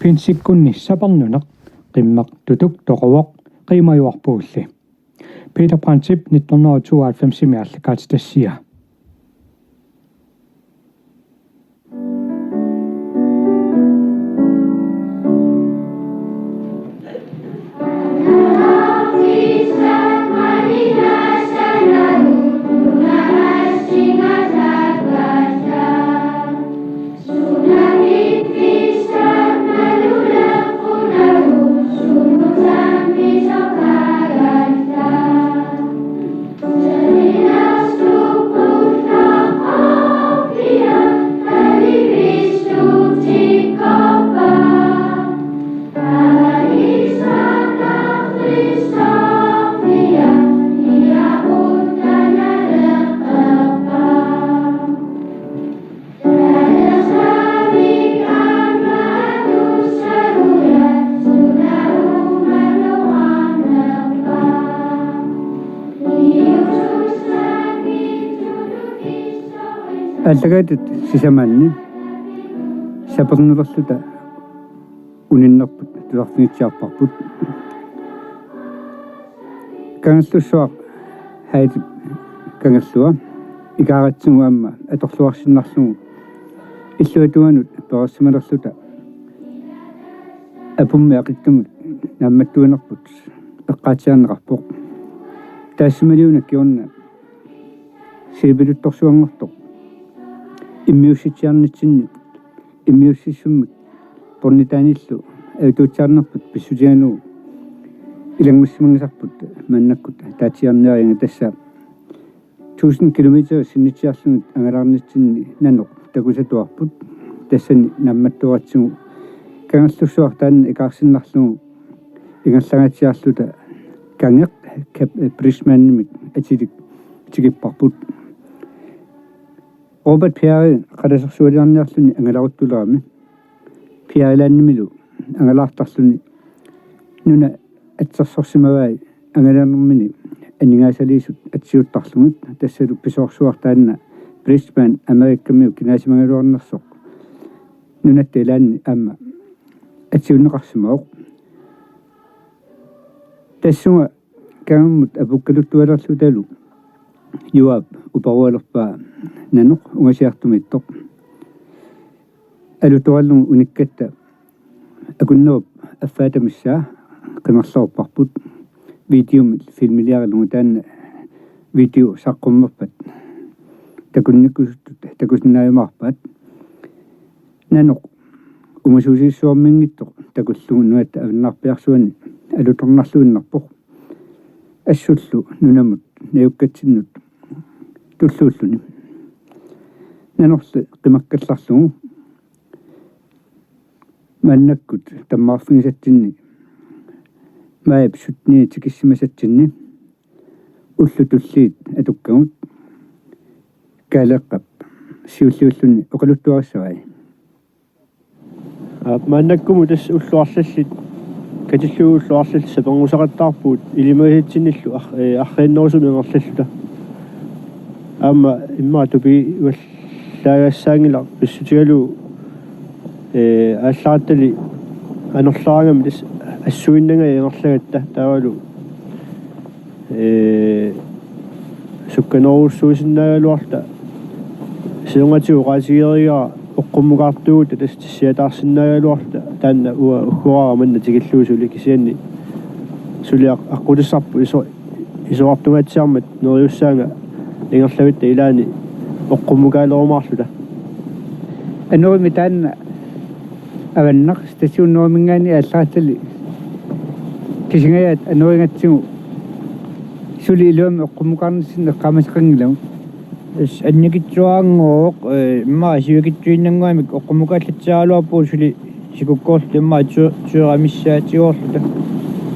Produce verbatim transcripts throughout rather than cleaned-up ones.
Insikkunni sapernuneq qimmeq tutuk toquvoq qiimajuarpugulli. Peter Brandtip nitten hundrede og tooghalvfemsimi aallakaatitassiaa. Aallakaatitat sisamaanni sapernulerluta uninnerput tusarfigitsiarparput. Kangerlussuaq Heidi Kangerlua ikaaratsigu aamma atorluarsinnarlugu illuatungaanut pereersimalerluta apummi aqittumik naammattuinerput eqqaatsiarneqarpoq. Taassimaliuna kingorna siipiluttorsuanngortoq immiussitsiarnitsinni immiussissummik pornitaanillu ajutuutsiarnerput pissutigalugu ilanngussimangisarput maannakkut taatsiarniariga tassa tusind kilometer sinnitsiarlugit angalaarnitsinni nanoq takusatuarput tassani naammattuaratsigu Kangerlussuaq taanna ikaarsinnarlugu ingerlangaatsiarluta Kangeq Kap-, Bridgmanimik atilik tikipparput. Robert Peary qalasersualiarniarluni angalaruttulerami Peary Landimilu angalaartarluni nuna atsersorsimavai angalanermini aningaasaliisut atsiuttarlugit tassalu pisoorsuaq taanna Bridgman Amerikamiut kinaasimagaluarnersoq nunatta ilaanni aamma atsiunneqarsimavoq. Tassunga Kangermut apukkaluttualerlutalu Juaap uparualerpaa nanoq ungasiartumiittoq. Alutoralugu unikkatta akunnerup affaata missaa qimerloorparput. Videomik filmiliaralugu taanna video saqqummerpat takunnikkusuttut takusinnaajumaarpaat. Nanoq umasuusissuarminngitsoq takullugu nunatta avannarpiarsuani alutornarluinnarpoq. Assullu nunamut najukkatsinnut tulluulluni. Nanorli qimakkallarlugu maannakkut tammaarfigisatsinni maajip syttenianni tikissimasatsinni ullut tulliit atukkagut Kaaleeqqap siulliulluni oqaluttuarissavai. Aap, maannakkumut tassa ullut arlallit, katillugit ullut arlallit sapernguseqattaarpugut ilimagisatsinnillu ar-, ee, arriinnerusumik ingerlalluta. Aamma immaqa tupiuallaagassaaginnarlugu pissutigalugu, ee, aallarattali anorleraangami tassa assuinnangajak ingerlagatta taavalu ee, sukkanerussuusinnaagaluarluta siornatigut oqaatigereerigara oqqumukaartuugutta tassa tissiataarsinnaagaluarluta taanna uanga uggoraara manna tikillugu suli kisianni suli aq-, aqqutissarput iso-, isorartungaatsiarmat neriussaanga ingerlavitta ilaanni oqqumukaalerumaarluta. Anorimi taanna avannaq stationeruminngaanniit aallarattali kisingajaat anorigatsigu suli iluamik oqqumukaarnitsinni eqqaamasaqanngilagut. Tassa annikitsuaraanngooq, ee, immaqa sivikitsuinnannguamik oqqumukaallatsiaraluarpugut suli sikukkoorluta immaqa tyve-, tyveqarnissaatigoorluta.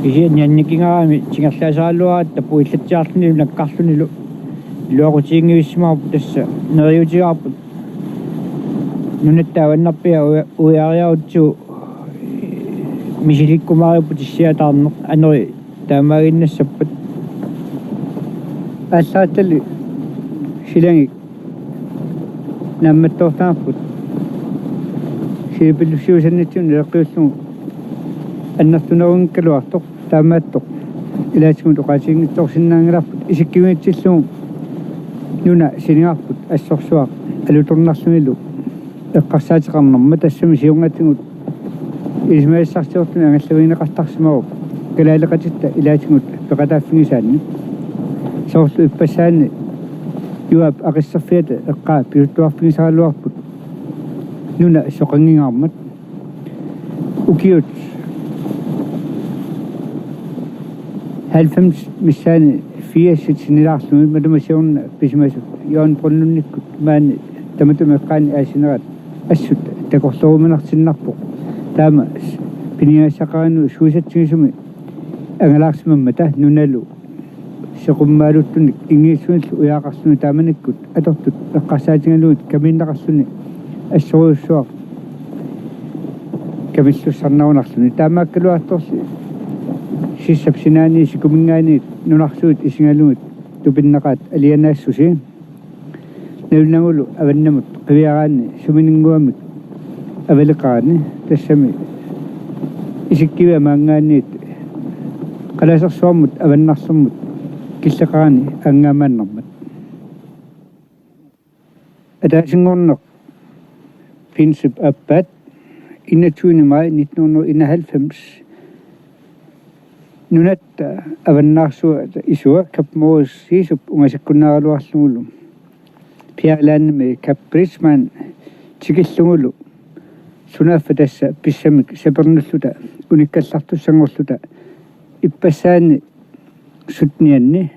Kisianni annikigarami tingerlaasaraluaratta puillatsiarlunilu nakkarlunilu iluaqutiginngivissimaarput tassa neriuutigaarput. Nunatta avannarpiaq ui-, uiariarutsigu misilikkumaaripput tissiataarneq anori taamaaginnassappat. Aallarattali silagik naammattoortarput. Iipillusiusannitsinnut naleqqiullugu annertunerunngikkaluartoq, taamaattoq ilaatigut oqaatiginngitsoorsinnaanngilarput isikkiviitsillugu nuna sinigarput assorsuaq alutornarlunilu eqqarsaateqarnerma. Tassami siornatigut ilisimasassarsiortuni angallavigineqartarsimavoq kalaaleqatitta ilaatigut peqataaffigisaanni. Soorlu ippassaani Juaap Aqisserfiata eqqaa pisuttuarfigisaraluarput nuna soqanngingaarmat. Ukiut halvfems missaani firsit sinnilaarlugit matuma siorna pisimasut Jørgen Brønlundikkut maani tamatuma eqqaani aasinerat assut takorlooruminarsinnarpoq. Taama piniagassaqarani suisatsigisumi angalaarsimammata nunalu seqummaaluttunik ingiissunillu ujaaqarluni taamanikkut atortut eqqarsaatigalugit kamiinnaqarluni assorujussuaq kamillussarnarunarluni. Taamaakkaluartorli sissap sinaani sikuminngaanniit nunarsuit isigalugit tupinnaqaat alianaassusi. Nalunnagulu avannamut qiviaraanni sumininnguamik avaleqarani, tassami isikkivia maanngaanniit qalasersuarmut avannarlermut killeqarani aanngaamaannarmat. Ataasinngorneq piinsip aappaat, enogtyvende maj nitten hundrede og enoghalvfems. Nunatta avannaarsuata isua Kap Morris Jesup ungasikkunnaaraluarlugulu Peary Landimi Kap Bridgman tikillugulu, sunaaffa tassa pissamik sapernulluta unikkallartussanngorluta ippassaani syttenianni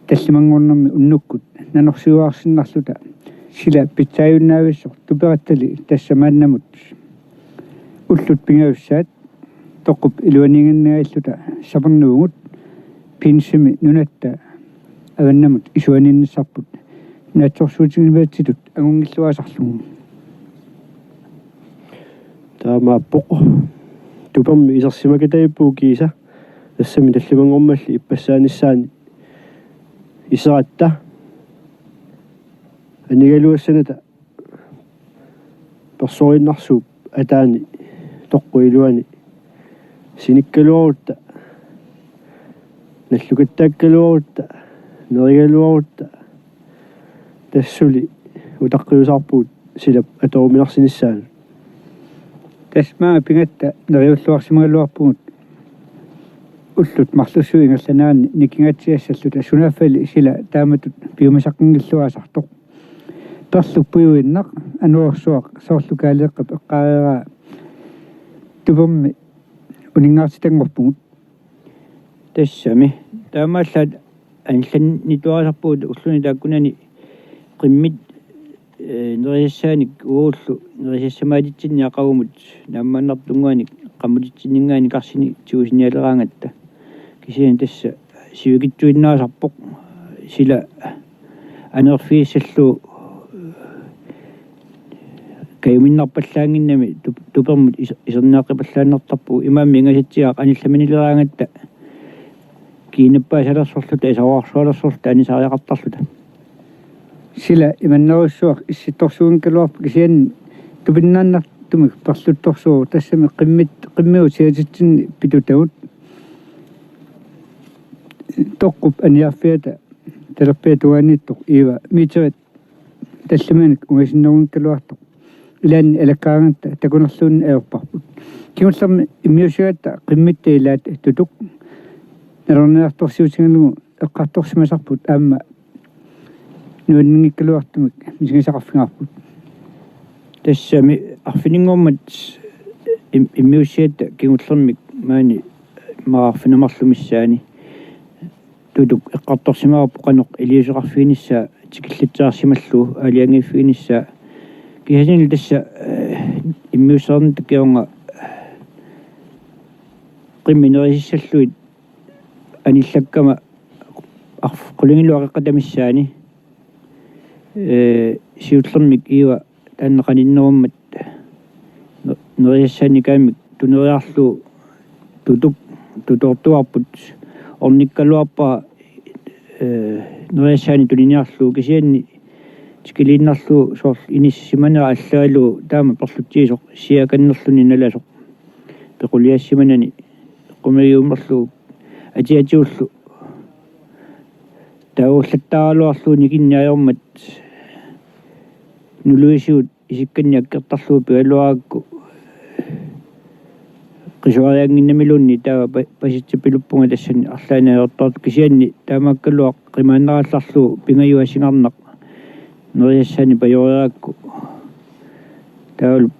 tallimanngornermi unnukkut nanorsiuaarsinnarluta, sila pitsaajunnavissoq tuperattali tassa maannamut ullut pingajussaat toqqup iluaniiginnarluta sapernuvugut piinsimi nunatta avannamut isuaniinnissarput naatsorsuutigisimagatsitut angunngilluaasarlugu. Taamaappoq. Tupermi isersimakatavippugut kiisa, tassami tallimanngormalli ippassaanissaani iseratta anigaluassanata persooriinnarsuup ataani toqqut iluani sinikkaluarutta, nallukattaakkaluarutta, nerigaluarutta, tassa suli utaqqiusaarpugut silap atoruminarsinissaanut. Tassa maanga pigatta neriulluarsimagaluarpugut ullut marlussuit ingerlaneranni nikingaatsiassalluta, sunaaffali sila taamatut piumasaqqinngilluaasartoq. Perluk pujuinnaq anorersuaq soorlu Kaaleeqqap eqqaareeraa tupermi uninngaartitanngorpugut. Tassami. Taamaallaat anillannituarisarpugut ulluni taakkunani qimmit, ee, nerisassaanik uagullu nerisassamaatitsinni aqagumut naammaannartunnguanik qammutitsinninngaanniit karsini tigusinnialeraangatta. Kisianni tassa sivikitsuinnaasarpoq, sila anerfigissallugu kajuminnarpallaannginnami tup-, tupermut is-, iserniaqqipallaannartarpugut, imaammi ingasatsigaaq anillaminiileraangatta kiinnappaasalersorluta isaruarsualersorluta anisariaqartarluta. Sila imannerujussuaq issittorsuunngikkaluarpoq, kisianni tupinnaannartumik perluttorsuuvoq, tassami qimmit-, qimmigut siatitsinni pitutagut toqqup aniarfiata talerpiata tungaaniittoq Iiva meterit tallimanik ungasinnerunngikkaluartoq ilaanni alakkaraangatta takunerluunniit ajorparput. Kingullermi immiussigatta qimmitta ilaat Tutuk nalorniartorsiutigalugu eqqartorsimasarput aamma nuanninngikkaluartumik misigisaqarfigaarput. Tassami arfininngormat im-, immiussigatta kingullermik maani maarfineq marluk missaani Tutuk eqqartorsimavarput qanoq iliuuseqarfiginissaa, tikillatsiarsimallugu aalajangiiffiginissaa. Kisiannili tassa, ee, immiussereernitta kingorna qimmit nerisissallugit anillakkama arf-, qulingiluat qeqqata missaani, ee, siullermik Iiva taanna qaninnerummat ne-, nerisassaannikaammik tuneriarlugu Tutuk tutoortuarput ornikkaluarpara, ee, nerisassaanik tuniniarlugu, kisianni Kiliinnarlugu soorlu inissisimanera allaalu taama perlutsigisoq siakannerluni nalasoq pequliassimanani eqqumiigiummerlugu atiatigullu taagullattaaraluarlugu nikinneq ajormat nuluisigut isikkannik akkertarlugu pigaluarakku qisuariannginnamiluunniit taava pa-, pasitsapiluppunga tassani arlaannik ajortartoq kisianni taamaakkaluaq qimaannarallarlugu pingajuat singarnaq nerisassaanik pajoreerakku taavalu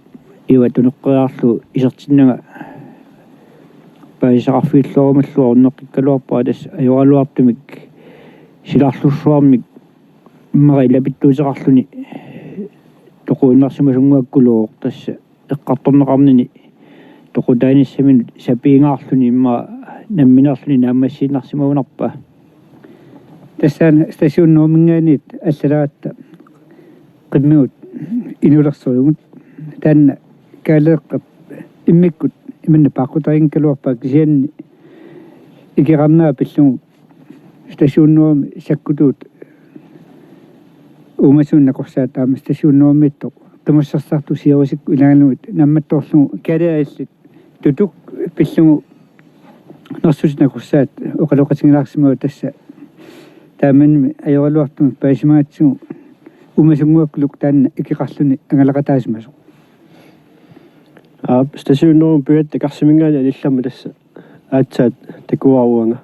iva tuneqqeriarlugu isertinnanga paasisaqarfigilluarumallugu orneqqikkaluarpara tassa ajoraluartumik silarlussuarmik immaqa ilapittuuteqarluni toquinnarsimasunnguakkuluuvoq tassa eqqartorneqarnini toqutaanissaminut sapiingaarluni immaqa nammineerluni naammassiinnarsimagunarpaa. Tassaana Station Nordimingaanniit allaleratta qimmigut inulersorigut taanna Kaaleeqqap immikkut imanna paaqqutarinngikkaluarpaa kisianni ikeqarnera pillugu Station Nordimi sakkutuut uumasunik nakorsaat aamma Station Nordimiittoq qimussersartut siorisikkut ilagalugit naammattoorlugu Kaaleeq illit Tutuk pillugu nersutit nakorsaat oqaloqatigilaarsimavoq tassa taamani ajoraluartumik paasisimagatsigu uumasunnguakkuluk taanna ikeqarluni angalaqataasimasoq. Aap, Station Nordimut pigatta Karsiminngaanniit anillamma tassa aatsaat takuara uanga.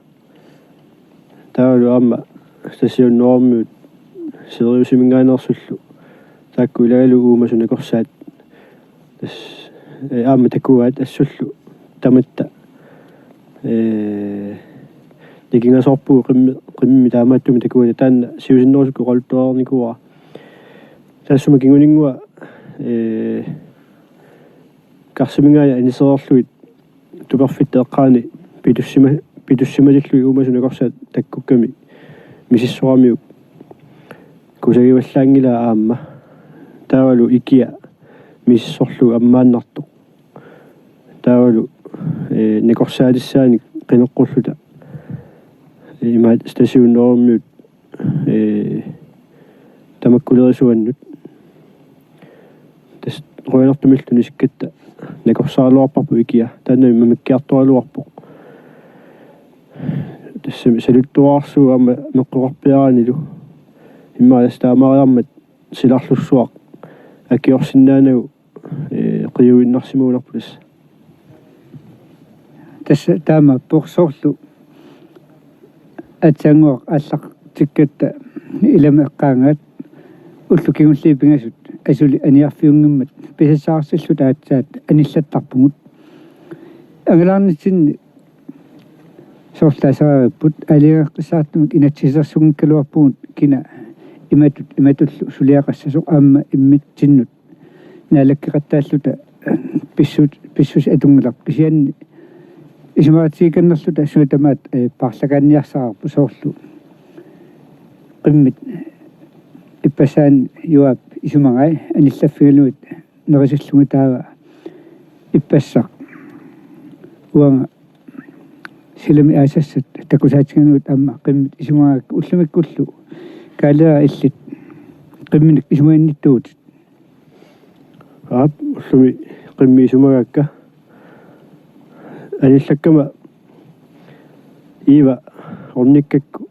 Taavalu aamma Station Nordimiut Siriusiminngaanneersullu taakku ilagalu uumasut nakorsaat tassa, ee, aamma takuaat assullu tamatta, ee, nikingasoorpugut qimmi-, qimmimi taamaattumik takuata taanna siusinnerusukkut oqaluttuarnikuuara. Taassuma kinguninngua, ee, Karsiminngaanniit anisereerlugit tuperfitta eqqaani pitussima-, pitussimatillugit uumasut nakorsaat takkukkami misissoramiuk kusagivallaanngilaa aamma. Taavalu ikia misissorlugu ammaannartoq. Taavalu, ee, nakorsaatissaanik qineqqulluta imaat Station Nordimiut, ee, tamakkulerisuannut. Tassa qujanartumillu isikkatta nakorsaraluarparput ikia. Taanna mamikkiartoraluarpoq. Tassa saluttuararsuuvoq aamma meqqoqarpiaraannilu. Immaqa tassa taamaariarmat silarlussuaq akiorsinnaanagu, ee, qiuinnarsimagunarpoq tassa. Tassa taamaappoq soorlu aatsaannguaq aallartikkatta ilami eqqaagaat ullut kingulliit pingasut asuli aniarfiunngimmat pisassaarsilluta aatsaat anillattarpugut. Angalaarnitsinni soorlu taasaripput aalajangeqqissaartumik inatsisilersunngikkaluarpugut kina imatut imatullu suliaqassasoq aamma immitsinnut naalakkeqattaalluta pissut-, pissuseq atunngilarput kisianni isumaqatigiikkannerluta suna tamaat, ee, paarlakaanniarsaraarput soorlu qimmit ippassaani Juaap isumagai anillaffigalugit nerisillugit taava ippassaq uanga silami aasassat takusaatigalugit aamma qimmit isumagaakka ullumikkullu Kaaleeq illit qimminik isumaginnittuuvutit. Aap, ullumi qimmit isumagaakka. Anillakkama iva ornikkakku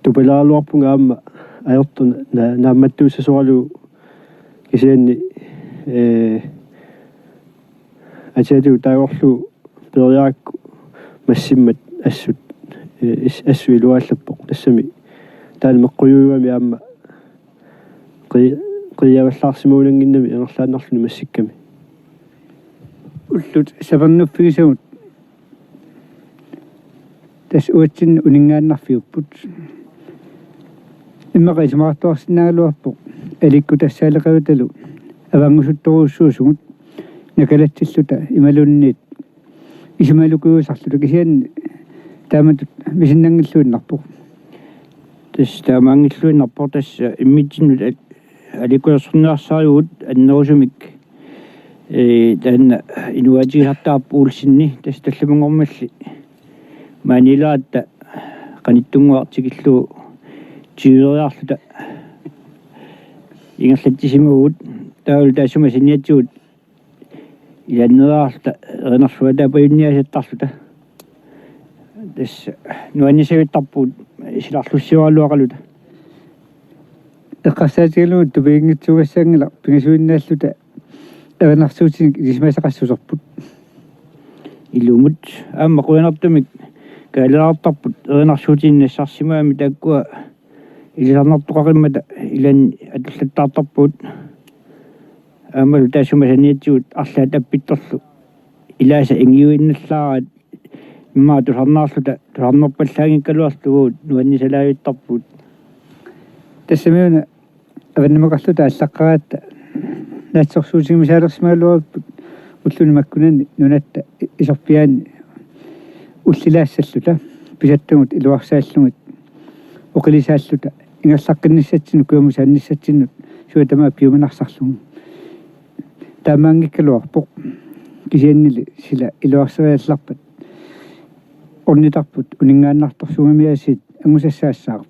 tupalaaluarpunga aamma ajortoq na-, naammattuussasoralugu kisianni, ee, atiatigut taagorlugu peeriarakku massimmat assut, ee, is-, assut iluaallappoq tassami taanna meqqujuugami aamma qi-, qiiavallaarsimagunannginnami ingerlaannarluni massikkami. Ullut sapernuffigisagut tassa uatsinni uninngaannarfiupput. Immaqa isumaqartuarsinnaagaluarpoq aliikkutassaaleqavatalu avanngusuttorujussuusugut nakalatsilluta imaluunniit isumalukuusarluta kisianni taamatut misinnanngilluinnarpoq. Tassa taamaanngilluinnarpoq tassa immitsinnut al-, aliikkusersorniarsarivugut annerusumik. Ee, taanna inuiatigisartaarpoq Olsenip tassa tallimanngormalli maaniileratta qanittunnguaq tikillugu tyveriarluta Ingerlatsisimavugut taavalu taassuma saniatigut ilanneeraarluta erinarsuataapajunniaasattarluta. Tassa nuannisavittarpugut silarlussiugaluaqaluta. Eqqarsaatigalugu tupiginngitsuugassaanngilaq pingasuinnaalluta erinarsuutinik ilisimasaqassuserput. Ilumut aamma qujanartumik kaaleqartarput erinarsuutinik nassarsimagami taakkua ilisarnartoqaqimmata ilaanni atullattaartarpugut. Aammalu taassuma saniatigut arlaat appittorlu ilaasa ingiuinnallaaraat immaqa tusarnaarluta tusarnerpallaanngikkaluarluta nuannisalaavittarpugut. Tassamiuna avannamaqarluta allaqqaratta naatsorsuutigimisaalersimagaluarput ulluni makkunani nunatta isorpiaani ullilaassalluta pisattagut iluarsaallugit oqilisaalluta ingerlaqqinnissatsinnut kujamusaannissatsinnut suut tamaasa piuminarsarlugu. Taamaanngikkaluarpoq kisiannili sila iluarseriallarpat ornitarput uninngaannartorsuugamiaasiit angusassaassaaq.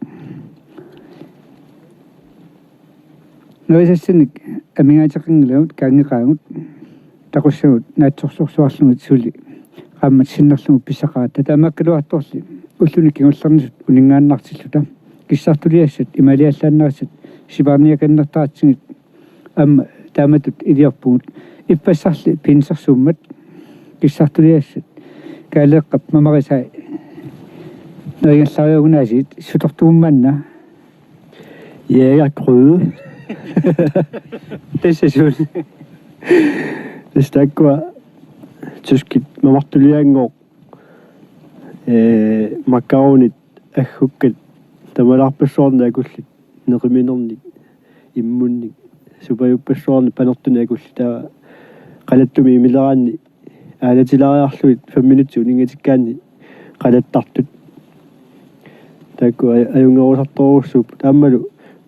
Nerisassanik amigaateqanngilagut kaanngeqaagut taqussagut naatsorsorsuarlugit suli qaammat sinnerlugu pissaqaratta. Taamaakkaluartorli ulluni kingullernisut uninngaannartilluta kissartuliassat imaaliallaannarissat sipaarniakannertaratsigit aamma taamatut iliorpugut. Ippassarli pinsersuummat kissartuliassat Kaaleeqqap mamarisai neriallariugunaasiit sutortuummanna. Jægergryde. Tassa suut. Tassa taakkua tyskit mamartuliaanngooq, ee, makaronit aggukkat tamalaarpassuarnik akullit neqiminernik immunnik supajuppassuarnik panertunik akullit taava qalattumi imileraanni aalatilaariarlugit fem minutsit uninngatikkaanni qalattartut. Taakku aj-, ajunngerusartorujussuupput aammalu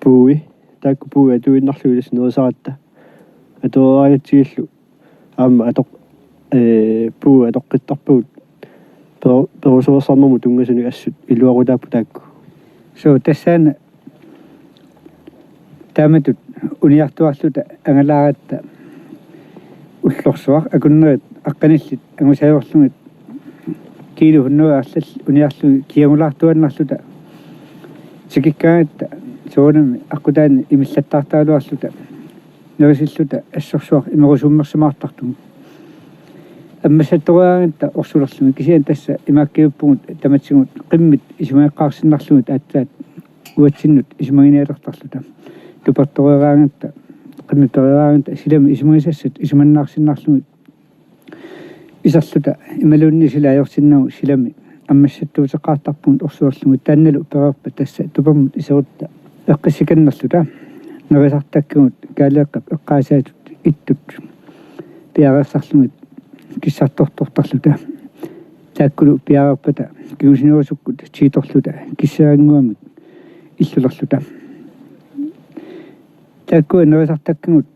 puui, taakku puui atuinnarlugit tassa nerisaratta. Atoreeraangatsigillu aamma atoq-, ee, puui atoqqittarpagut peru-, perusuersarnermut tunngasunik assut iluaqutaapput taakku. Suu, tassaana taamatut uniartuarluta angalaaratta ullorsuaq akunnerit aqqanillit angusajorlugit kiilu hunnoruju arlallit uniarlugit kiagulaartuaannarluta tikikkaangatta soorunami aqqutaani imillattaartaraluarluta nerisilluta assorsuaq imerusummersimaartartugut. Ammassattoreeraangatta orsulerlugit kisianni tassa imaakkajuppugut tamatigut qimmit isumageqqaarsinnarlugit aatsaat uatsinnut isumaginialertarluta. Tupertoreeraangatta, qimmit pereeraangatta silami isumagisassat isumannaarsinnarlugit iserluta imaluunniit sila ajorsinnagu silami ammassattuuteqqaartarpugut orsuerlugit taannalu pereerpat tassa tupermut iserutta eqqissikannerluta nerisartakkagut Kaaleeqqap eqqaasaatut ittut piareersarlugit kissartortortarluta. Taakkulu piareerpata kingusinnerusukkut tiitorluta kissarannguamik illulerluta. Taakkua nerisartakkagut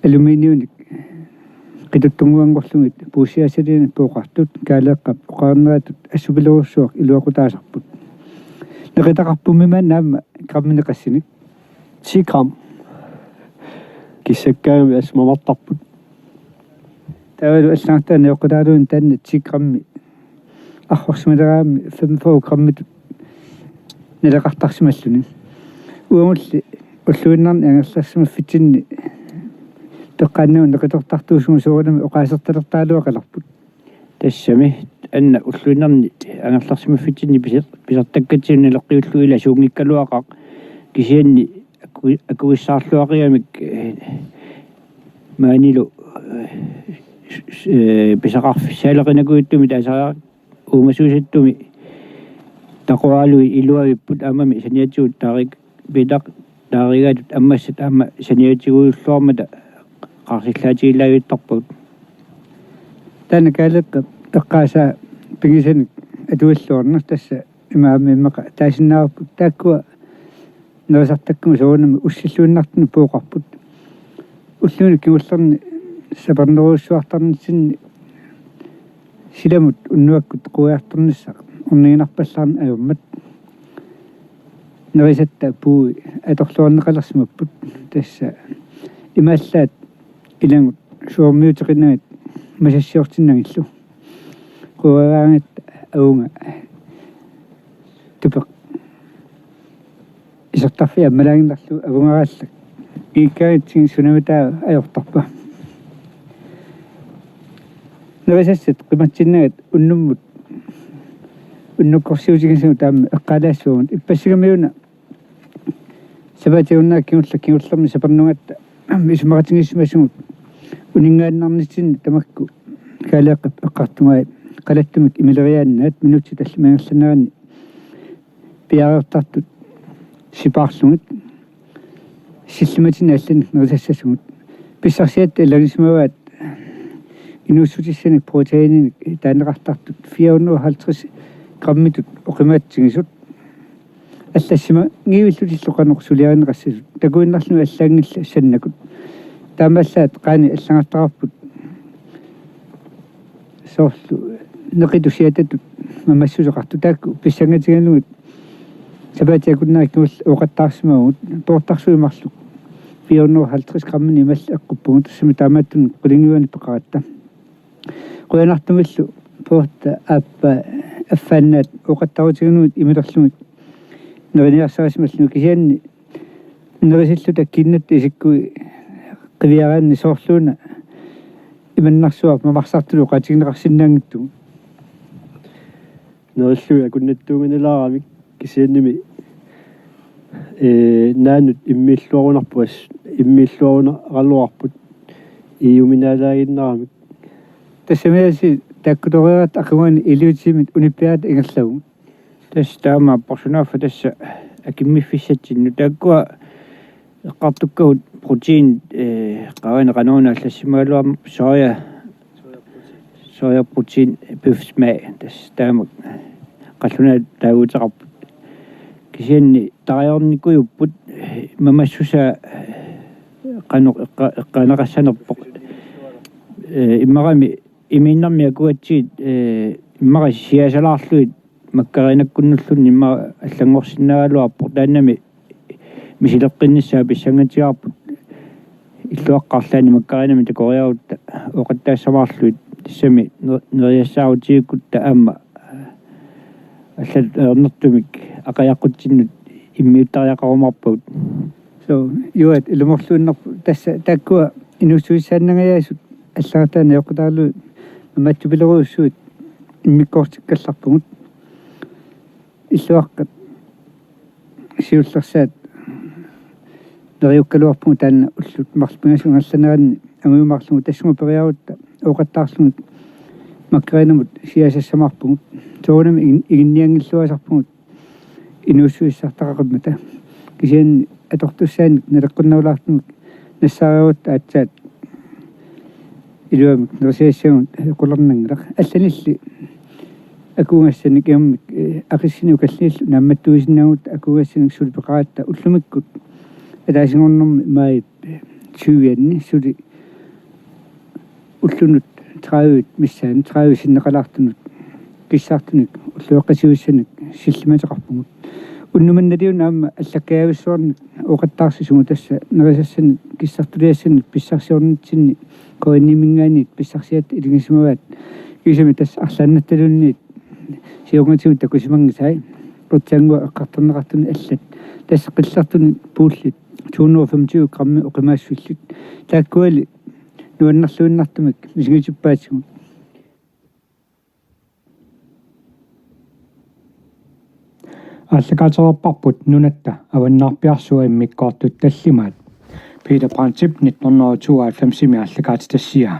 aluminiumik qituttunnguanngorlugit puussiassaliinik pooqartut Kaaleeqqap oqarneratut assupilerujussuaq iluaqutaasarput. Neqitaqarpummi maanna aamma gramminik qassinik? Ti gram. Kissakkaangami assut mamartarput. Taavalu allagartaani eqqutaaluunniit taanna ti grammi arrorsimaleraangami femogfyrre grammitut naleqartarsimalluni. Uagulli ulluinnarni angerlarsimaffitsinni peqqaannagu neqitortartuusugut soorunami oqaasertalertaraluaqalerput. Tassami anna ulluinnarni angerlarsimaffitsinni pise-, pisertakkatsigu naleqqiullugu ila suunngikkaluaqaaq kisianni aku-, akuissaarluaqigamik, ee, maanilu, ee, s-, s-, ee, pisaqarfissaaleqinakujuttumik taasariaqarput uumasuusattumi taquaralugit iluavipput aammami saniatigut taarik-, pitaq-, taarigaatut ammassat aamma saniatigulluarmata qaarsillaatigilaavittarpagut. Taanna Kaaleeqqap eqqaasaa pigisanik atuilluarneq tassa imaammi immaqa taasinnaavarput taakkua nerisartakkagut soorunami ussilluinnartunik pooqarput. Ulluni kingullerni sapernerujussuartarnitsinni silamut unnuakkut quiartornissaq orniginarpallaarneq ajormat. Nerisatta puui atorluarneqalersimapput, tassa imaallaat ilagut suormiuteqinagit masassiortinnagillu. Queragaangatta avunga tupeq isertarfia ammalaaginnarlugu avungaraallak. Iikkaangatsigit sunamitaa ajortarpa. Nerisassat qimatsinnagat unnummut unnukkorsiutigisagut taama eqqaalaassavagut. Ippassigamiuna sapaatip akunnerata kingullermi sapernugatta isumaqatigiissimasugut uninngaannarnitsinni tamakku Kaaleeqqap eqqartugai qalattumik imileriaannaat minutsit tallimat ingerlaneranni piareertartut sipaarlugit sillimatinik allanik nerisassasugut. Pissarsiatta ilagisimavaat inuussutissanik proteininik taaneqartartut fire hundrede og halvtreds grammitut oqimaatsigisut. Allassimanngillutillu qanoq suliarineqassasut. Takuinnarlugit allaanngillat sannakut. Taamaallaat qaani allagartaqarput soorlu neqitut siatatut mamassuseqartut, taakku pissangatigalugit sapaatip akunnerata kingulleq ooqattaarsimavugut. Poortarsuit marluk fire hundrede og halvtreds gramminik imallat eqquppugut, tassami taamaattunik qulingiluanik peqaratta. Qujanartumillu poortat aappaa affaannaat ooqattaarutigalugit imilerlugit neriniarsarisimallugit, kisianni nerisilluta kiinnatta isikkui qiviaraanni soorluuna imannarsuaq mamarsartullu oqaatigineqarsinnaanngitsugut. Nerillugit akunnattuunnginnalaaramik kisiannimi, ee, naanut immiilluarunarpoq, as-, immiilluarunaraluarput iuminaalaaginnaramik. Tassami aasiit taakkutoreeratta aqaguani iliuutsimit unippiarata ingerlavugut. Tassa taama porsunaaffa tassa akimmiffissatsinnut. Taakkua eqqartukkagut protein, ee, qavani qanoruna allassimagaluarmat soja, soja protein, bøf smag, tassa taama qallunaatut taaguuteqarput. Kisianni tarajornikuupput mamassusaa qanoq eqqa-, eqqaaneqassanerpoq. Ee, immarami imiinnarmi akuatsigit, ee, immara siaasalaarlugit makkarinakkunnullunni immaqa allanngorsinnaagaluarpoq, taannami misileqqinnissaa pissangatigaarput. Illuaqqat arlaanni makkarinamik takoriarutta ooqattaassamaarlugit, tassami ne-, neriassaarutigikkutta aamma allatut ajornartumik aqajaqqutsinnut immiuttariaqarumaarpagut. So, Juaat, ilumoorluinnarpoq, tassa taakkua inuussutissaannangajaasut allagartaat najoqqutaalu mamaatsupilerujussuit immikkoortikkallarpugut. Illuaqqat siullersaat neriukkaluarpugut taanna ullut marluk pingasut ingerlaneranni angujumaarlugu, tassunga periarutta ooqattaarlugit makkarinamut siaasassamaarpugut. Soorunami igin-, iginnianngilluasarpugut inuussutissartaqaqimmata. Kisianni atortussaanik naleqqunnerulaartumik nassaariarutta aatsaat iluamik nerisiassagut qularnanngilaq. Allanilli akuugassanik immik, ee, aqissinik ukallinillu naammattuisinnaagut akuugassanik suli peqaratta ullumikkut ataasinngornermi maajip tyvianni suli ullunut tredive missaani, tredive sinneqalaartunut kissartunik ulloqeqqatigiissanik sillimateqarpugut. Unnuk manna naliuna aamma allakkajavissuarnik ooqattaarsivugut, tassa nerisassanik kissartuliassanik pissarsiornitsinni K N I-minngaanniit pissarsiat iligisimavaat. Kiisami tassa arlaannattaluunniit siornatigut takusimanngisai, qutsaannguaq eqqartorneqartunik allat. Tassa qillertunik puullit to hundrede og femogtyve grammi oqimaassullit. Taakkuali nuannerluinnartumik misigisippaatigut. Aallakaatereerparput Nunatta Avannaarpiarsua immikkoortut tallimaat. Peter Brandtip nitten hundrede og tooghalvfemsimi aallakaatitassiaa.